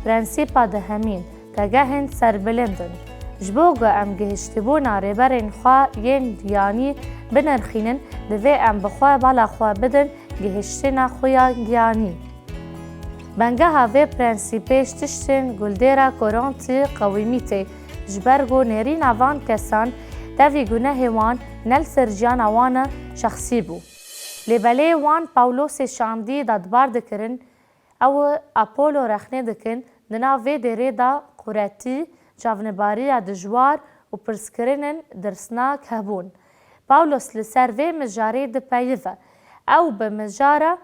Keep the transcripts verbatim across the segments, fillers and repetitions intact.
Prensîpa dehemîn, tegehên serbilind in. Ji bo ku em gihiştibûna rêberên xwe yên giyanî binirxînin, divê em bi xwe bala xwe bidin gihiştina xwe ya giyanî. Bengeha vê prensîpê ji tiştên guldêra Korintî qewimî tê, ji ber ku nêrîna van kesan tevî gunehê wan ne li ser jiyana wan e, şexsî bû. Lê belê wan Pawlosê şandî dadbar dikirin, ew û Apollo rexnê dikin, di nav vê dêrê de quretî, çavnebariya dijwar û pirskirinên tirsnak hebûn. Pawlos li ser vê mijarê dipeyive. Ew bi mijara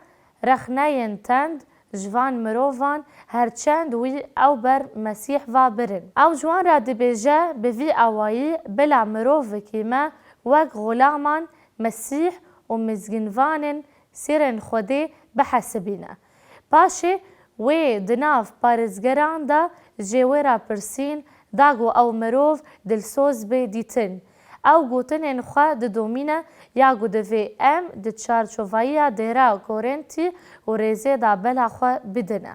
rexneyên tend ji van mirovan, her çend wî ew ber Mesîh ve birin. Ew ji wan re dibêje, bi vî awayî bila mirovikî me wek xulaman Mesîh û mizgînvanên sîrên Xwedê bihesibîne. Paşê wê di nav parêzgeran de jê wê re pirsîn, da ku ew mirov dilsoz bê dîtin. Ew gotinên xwe didomîne, ya ku divê em di çarçoveya dêra Korintî û rêzê de bela xwe bidine.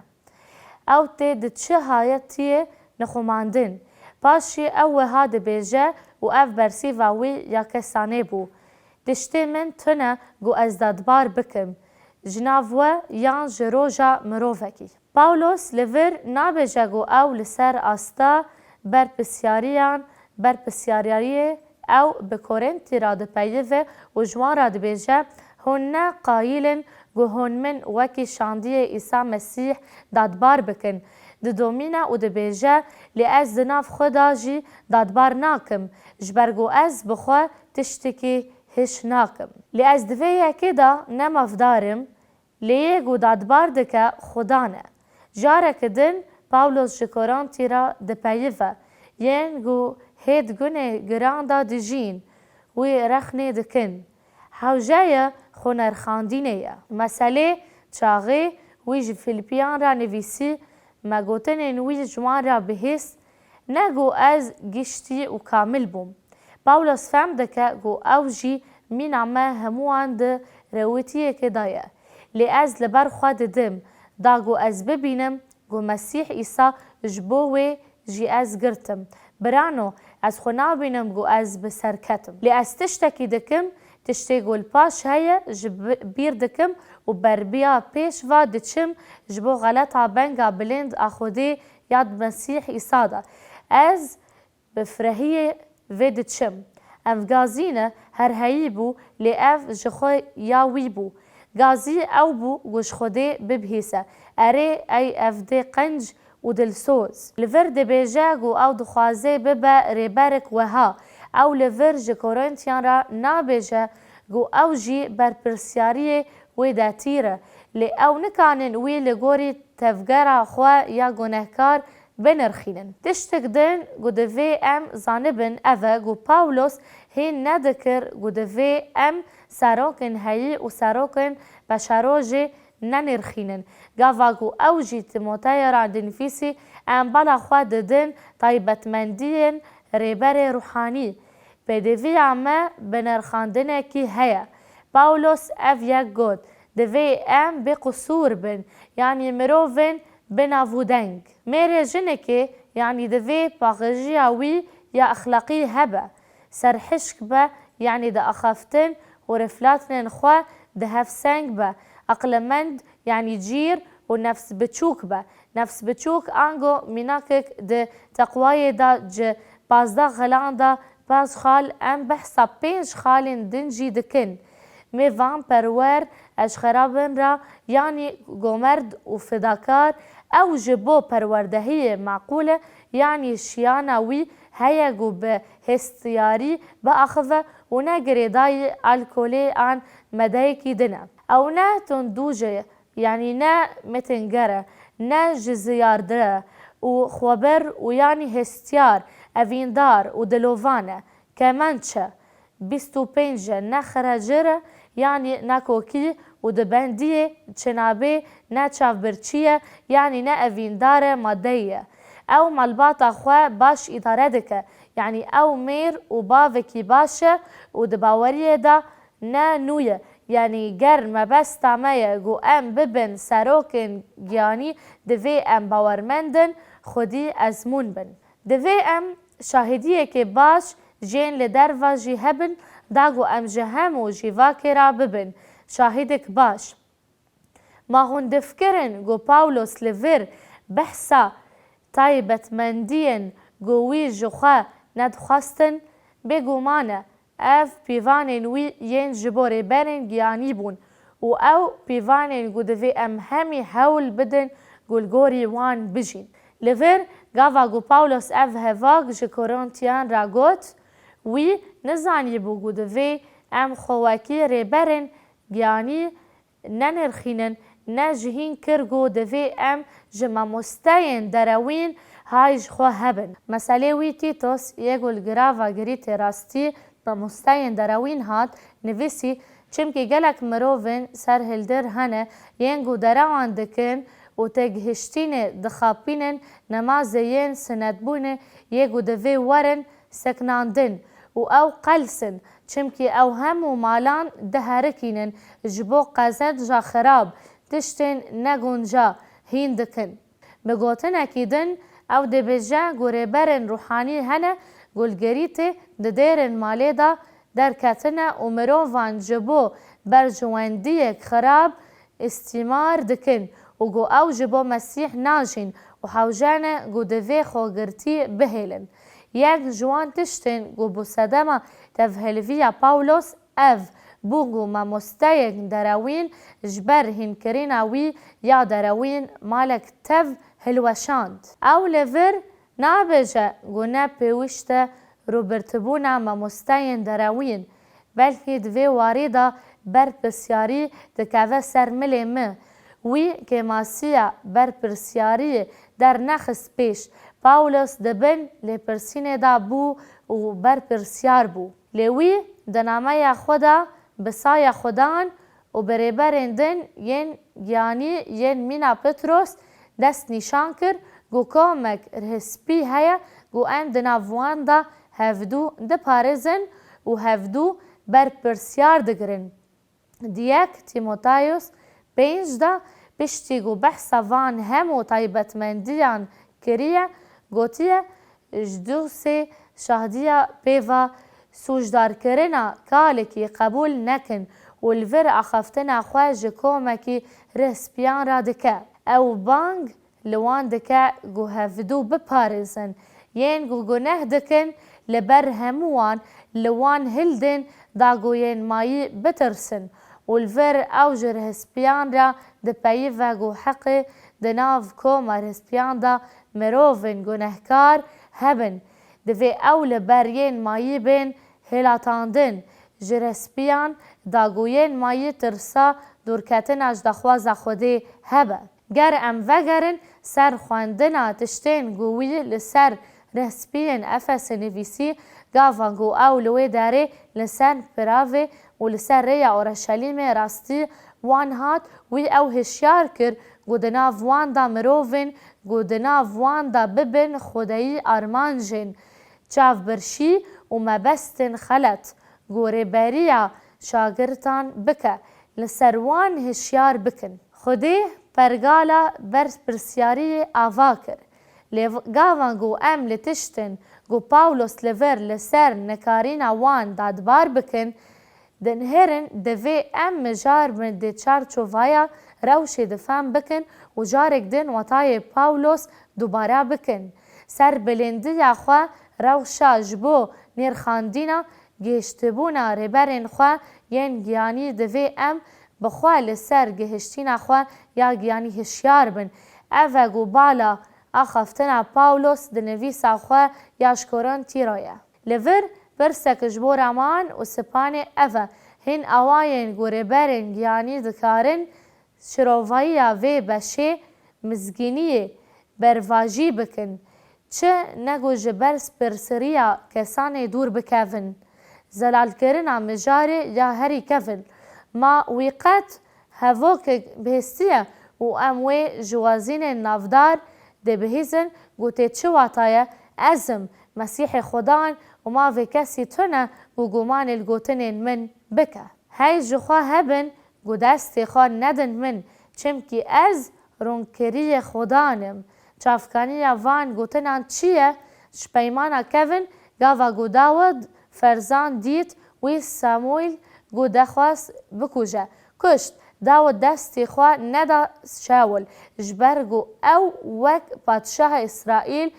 Ew tê di çi hayetiyê nixumandin? Paşî ew wiha dibêje û ev bersîva wî ya kesanê bû: Tiştê min tune ku ez dadbar bikim, ji nav we yan ji roja mirovekî. Pawlos li vir nabêje ku ew li ser asta berpirsyariyan, berpirsyariyê ew bi Korintî re dipeyive û ji wan re dibêje, Hûn ne qayîl in ku hûn min wekî şandiyê Îsa Mesîh dadbar bikin. Didomîne û dibêje, Lê ez di nav xwe de jî dadbar nakim, ji ber ku ez bi xwe tiştekî hiş nakim. Lê ez di vê yekê de ne mafdar im, lê yê ku dadbar dike Xudan e. Careke din Pawlos ji Korintî re dipeyive, yên ku hêt gunê giran de dijîn, wî rexnê dikin. Hewceye xwenirxandinê ye. Meselê çaxê wî ji Fîlîpiyan re nivîsî, Me gotinên wî ji wan re bihîst, ne ku ez giştî û kamil bûm. Pawlos fehm dike ku ew jî mîna me hemûyan di rewitiyekê de ye. Lê ez li ber xwe didim, da ku ez bibînim ku Mesîh Îsa ji bo wê jî ez girtim. Birano, ez xwe nabînim ku ez bi ser ketim. Lê ez tiştekî dikim, tiştê ku li paş heye, ji bi-, bîr dikim û berbiya pêş ve diçim, ji bo xeleta benga bilind a Xwedê ya di Mesîh Îsa de. Ez bi firehiyê vê diçim. Ev gazî ne, her heyî bû, lê ev ji xwe ya wî bû. Gazî ew bû ku ji Xwedê bibihîse. Erê, ey ev dê qenc û dilsoz. Li vir dibêje ku ew dixwaze bibe rêberek weha. Ew li vir ji Korintîyan re nabêje ku ew jî berpirsyariyê wê de tîr e. Lê ew nikanin wî li gorî tevgera xwe ya gunehkar binirxînin. Tiştek din ku divê em zanibin ev e ku Pawlos hîn nedikir ku divê em serokên heyî û serokên paşerojê nenirxînin. Gava ku ew jî Tîmoteya re dinivîsî, em bala xwe didin taybetmendiyên rêberê ruhanî. Pêdiviya me bi nirxandinekî heye. Pawlos ev yek got, Divê em bêqusûr bin, yanî mirovên bi nav û deng. Mêrê jinekê, yanî divê paqijiya wî ya exlaqî hebe. Serhişk be, yanî di axaftin û riflatinên xwe di hevseng be. Aqilmend, yanî cîr û nefsbiçûk be. Nefsbiçûk ango mînakek di teqwayê de ji pazdeh xelan de pazdeh xal, em behsa pênc xalên din jî dikin. Mêvanperwer, eşxerabin re, yanî gomerd û fidakar, ew ji bo perwerdehiyê meqûl e, yanî şiyana wî heye ku bi hestiyarî biaxive û ne girêdayî alkolê an medeyekî din e. Ew ne tundûje ye, yanî ne metinger e, ne jizyardir e û xweber û yanî hestiyar, evîndar û dilovan e, kemenç e, bîst û pênc e, ne xerecir e, yanî ne kokî û di bendiyê çinabê, ne çavbirçî ye, yanî ne evîndar e madeyî ye. Ew malbata xwe baş îdare dike, yanî ew mêr û bavekî baş e û di baweriyê de ne nû ye, Yanî ger mebesta me ye ku em bibin serokên giyanî, divê em bawermendin xwedî ezmûn bin. Divê em şahidiyekê baş jên li derva jî hebin, da ku em ji hemû civakê re bibin şahidek baş. Ma hûn difikirin ku Pawlos li vir behsa taybetmendiyên ku wî ji xwe nedixwestin? Bêguman e, ev pîvanên wî yên ji bo rêberên giyanî bûn û ew pîvanên ku divê em hemî hewl bidin ku li gorî wan bijîn. Li vir gava ku Pawlos ev hevak ji Korintiyan re got, wî nizanîbû ku divê em xwe wekî rêberên giyanî nenirxînin, ne ji hîn kir ku divê em ji mamosteyên derewîn hay ji xwe hebin. Meselê wî Tîtos yê ku li girava girî tê rastî mamosteyên derewîn hat, nivîsî, çimkî gelek mirovên serhildir hene yên ku derewan dikin û têgihiştînê dixapînin, nema zêyên sinetbûnê yê ku divê werin sekinandin û ew qels in, çimkî ew hemû malan diherikînin, ji bo qezenca xirab tiştên negunca hîn dikin. Bi gotinekî din, ew dibêje ku rêberên ruhanî hene ku li girî tê di dêrên malê de derketine û mirovan ji bo berjewendiyek xirab îstîmar dikin û ku ew ji bo Mesîh najîn û hewce ne ku divê xwegirtî bihêlin. Yek ji wan tiştên ku bû sedema tevhilviya Pawlos ev bû ku mamosteyek derewîn ji ber hînkirina wî ya derewîn malek tev hilweşand. Ew li vir nabêje ku ne pêwîst e rûbirtibûna mamosteyên derewîn, belkî di vê warî de berpirsyarî dikeve ser milê min. Wî kêmasiya berpirsyariyê dernexist pêş. Pawlos di bin lêpirsînê de bû û berpirsyar bû. Lê wî di nameya xwe de bi saya Xudan û bi rêberên din yên giyanî yên mîna Petros dest nîşan kir ku komek rihspî heye ku em di nav wan de hevdû diparêzin û hevdû berpirsyar digirin. Di yek Tîmotayos pênc de piştî ku behsa van hemû taybetmendiyan kiriye, gotiye, ji dûsê şahdiya pêva sûcdarkirina kalekî qebûl nekin û li vir axaftina xwe ji komekî rihspiyan re dike. Ew bang li wan dike ku hevdû biparêzin. Yên ku guneh dikin, li ber hemû wan li wan hildin da ku yên mayî bitirsin û li vir ew ji rihspiyan re dipeyive ku heqê di nav koma rihspiyan de mirovên gunehkar hebin. Divê ew li ber yên mayî bên hêlatandin, ji rihspiyan da ku yên mayî tirsa dûrketina ji daxwaza Xwedê hebe. Ger em vegerin ser xwendina tiştên ku wî li ser rihspiyên Efesê nivîsî, gava ku ew li wê derê li ser piravê û li ser rêya Orşelîmê rastî wan hat, wî ew hişyar kir ku di nav wan de mirovên ku di nav wan de bibin xwedeyî armancên çavbirçî û mebestên xelet ku rêberiya şagirtan bike, li ser wan hişyar bikin. Xwedê pergala berpirsiyariyê ava kir. Lê gavan ku em li tiştin ku Pawlos li vir li ser nikarîna wan dadbar bikin, dinherin, divê em mijar bi di çarçovaya rewşê de fehm bikin û carek din watayê Pawlos dubara bikin. Serbilindiya xwe rewşa ji bo nirxandina gihiştibûna rêberên xwe yên giyanî divê em bi xwe li ser gihiştina xwe ya giyanî hişyar bin. Ev e ku bala axaftina Pawlos di nivîsa xwe ya ji Korintî re ye. Li vir pirsek ji bo raman û sipanê ev e, hîn awayên ku rêberên giyanî dikarin şirovayiya vê beşê mizgîniyê bervajî bikin, çi ne ku ji ber pirsiriya kesanê dûr bikevin, zelalkirina mijarê ya herî kevin. Ma wî qet hevokek bihîstiye û em wê ji wazînên navdar dê bihîzin ku tê çi wata ye, ez im, Mesîhê Xudan û ma vê kesî tune ku gumanê li gotinên min bike. Hey ji xwe hebin ku destê xwe nedin min, çimkî ez rûnkiriyê Xudan im. Çavkaniya van gotinan çi ye? Ji peymana kevin, gava ku Dawid ferzan dît, wî Samuîl ku dexwest bikuje, kuşt. Dawid destê xwe neda Şewil, ji ber ku ew wek padşaha Îsraîl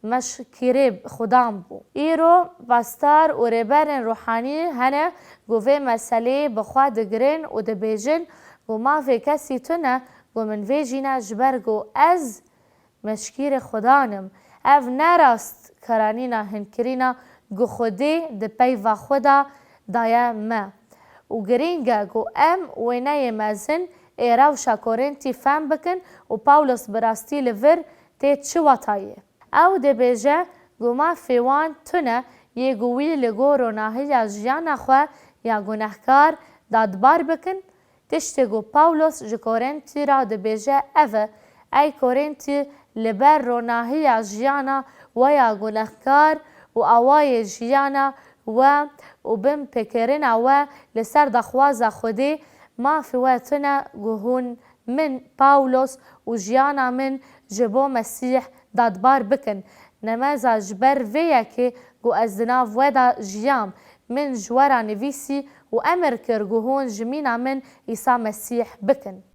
meşkîrê Xudan bû. Îro pastor û rêberên ruhanî hene ku vê meseleyê bi xwe digirin û dibêjin ku mafê kesî tune ku min vê jîne, ji ber ku ez meşkîrê Xudan im. Ev ne rastkaranîna hinkirîna ku Xwedê di peyva xwe de daye me. Û girîng e ku em wêneyê mezin ê rewşa Korintî fehm bikin û Pawlos bi rastî li vir tê çi watayê. Ew dibêje ku mafê wan tune yê ku wî li gor ronahiya jiyana xwe ya gunehkar dadbar bikin. Tiştê ku Pawlos ji Korintî re dibêje ev e, ey Korintî, li ber ronahiya jiyana we ya gunehkar û awayê jiyana we û binpêkirina we li ser daxwaza Xwedê, mafê we tune ku hûn min, Pawlos, û jiyana min ji bo Mesîh dadbar bikin. Nemeza ji ber vê yekê ku ez di nav we de jiyam, min ji we re nivîsî û emir kir ku hûn ji mîna min Îsa Mesîh bikin.